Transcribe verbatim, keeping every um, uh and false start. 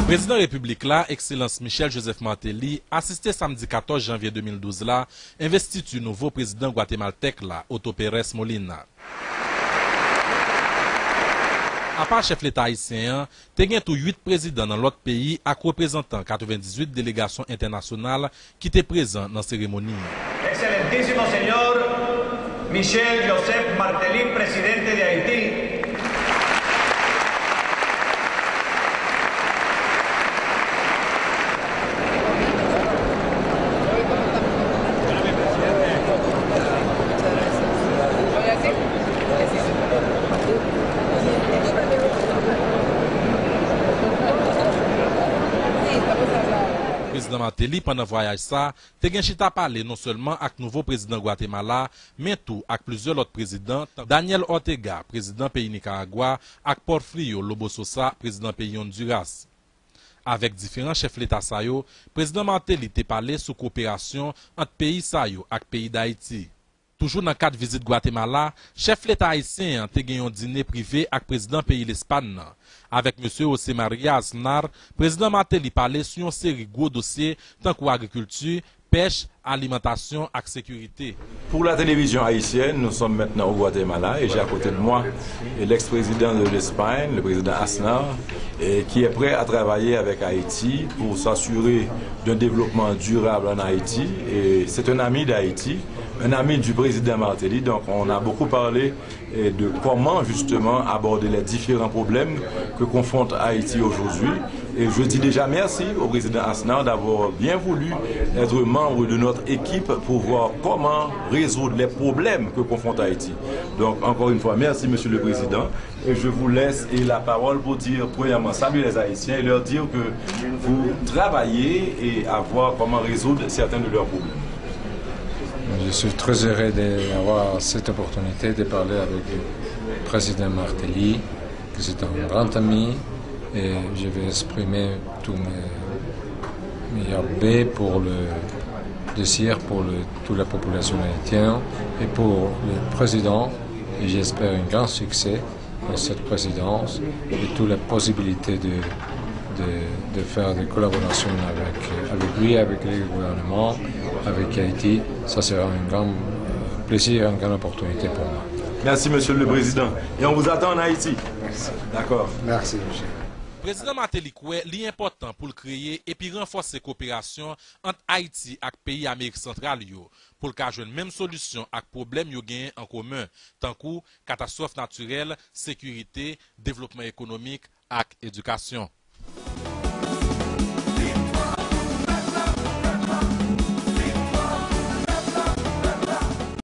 Prezidan Repiblik la, Ekselans Michel Joseph Martelly, asiste samdi katòz janvye de mil douz la, envestiti nouvo prezidan gwatemaltèk la, Otto Pérez Molina. Apa chèf leta ayisyen an, te gen tou uit prezidan nan lòt peyi ak reprezantan katrevendizuit delegasyon entènasyonal ki te prezan nan seremoni an. Excelentísimo señor Michel Joseph Martelly, presidente de Haití. Prezidan Martelly, pandan vwayaj sa, te gen chita pale non sèlman ak nouvo prezidan Gwatemala, men tou ak plizyè lòt prezidan, tankou Daniel Ortega, prezidan peyi Nikaragwa, ak Porfirio Lobo Sosa, prezidan peyi Ondiras. Avèk diferan chèf leta sa yo, prezidan Martelly te pale sou koperasyon ant peyi sa yo ak peyi Dayiti. Toujou nan kad vizit Gwatemala, chèf leta ayisyen an te gen yon dine prive ak prezidan peyi Lespann nan. Avèk mesye José María Aznar, prezidan Martelly pale sou yon seri gwo dosye tankou agrikilti, pèch, alimantasyon ak sekirite. Pour la télévision haïtienne, nous sommes maintenant au Guatemala et j'ai à côté de moi l'ex-président de l'Espagne, le président Aznar, et qui est prêt à travailler avec Haïti pour s'assurer d'un développement durable en Haïti. Et c'est un ami d'Haïti, un ami du président Martelly. Donc on a beaucoup parlé et de comment justement aborder les différents problèmes que confronte Haïti aujourd'hui. Et je dis déjà merci au président Aznar d'avoir bien voulu être membre de notre équipe pour voir comment résoudre les problèmes que confronte Haïti. Donc encore une fois, merci Monsieur le Président. Et je vous laisse et la parole pour dire premièrement salut les Haïtiens et leur dire que vous travaillez et à voir comment résoudre certains de leurs problèmes. Je suis très heureux d'avoir cette opportunité de parler avec le président Martelly, que c'est un grand ami, et je vais exprimer tous mes meilleurs vœux pour le désir pour le, toute la population haïtienne et pour le président, et j'espère un grand succès dans cette présidence et toutes les possibilités de, de, de faire des collaborations avec, avec lui, avec le gouvernement, avec Haïti. Ça sera un grand euh, plaisir et une grande opportunité pour moi. Merci, Monsieur le Président. Et on vous attend en Haïti. D'accord. Merci, monsieur. Prezidan Martelly kwè li enpòtan pou l kreye epi ranfòse koperasyon ant Ayiti ak peyi Amerik Santral yo, pou l ka jwenn menm solisyon ak pwoblèm yo genyen an komen, tankou katastwòf natirèl, sekirite, devlopman ekonomik ak edikasyon.